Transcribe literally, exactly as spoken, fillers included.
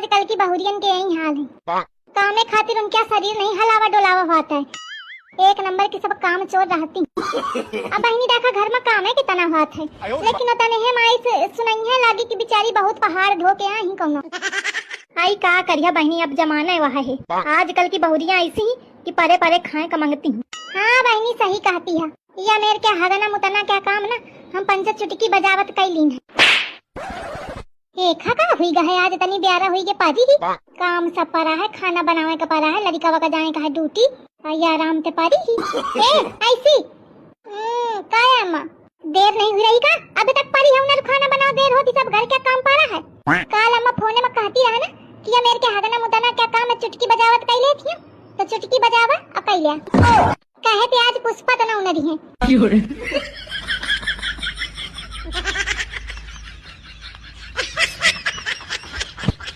कल की बहुरियन के यही हाल है। कामे खातिर उनके शरीर नहीं हलावा डोलावा होत है। एक नंबर की सब काम चोर रहती। अब बहिनी देखा घर में कामे कितना होत है, लेकिन तने है माई से सुनइहे लागी कि बेचारी बहुत पहाड़ ढो के आई कौनो। आई का करिया बहिनी, अब जमाना वह है। आजकल की बहुरियां ऐसी ही कि परे परे खाए का मंगती हैं। हाँ बहिनी सही कहती है, या मेर के हगना मुतना क्या काम ना, हम पंच चुटकी बजावत कैलीन है। देखा का हुई गए, आज तनी ब्यारा हुई के पारी ही। काम सब परा है, खाना बनावे का परा है, लड़िकावा का जाए का है ड्यूटी, और ये आराम ते पारी ही। ए, ऐसी। हम्म, का है अम्मा? देर नहीं हुई रही का? अभी तक पारी है ना, खाना बनाओ, देर होती, सब घर के काम परा है। काल अम्मा फोने में कहती रहा ना कि ये मेर के हगना मुतना क्या काम है, चुटकी बजावत कई लेती है, तो चुटकी बजावा और कई लिया। कहे थे आज पुष्पा तो ना उनरी है।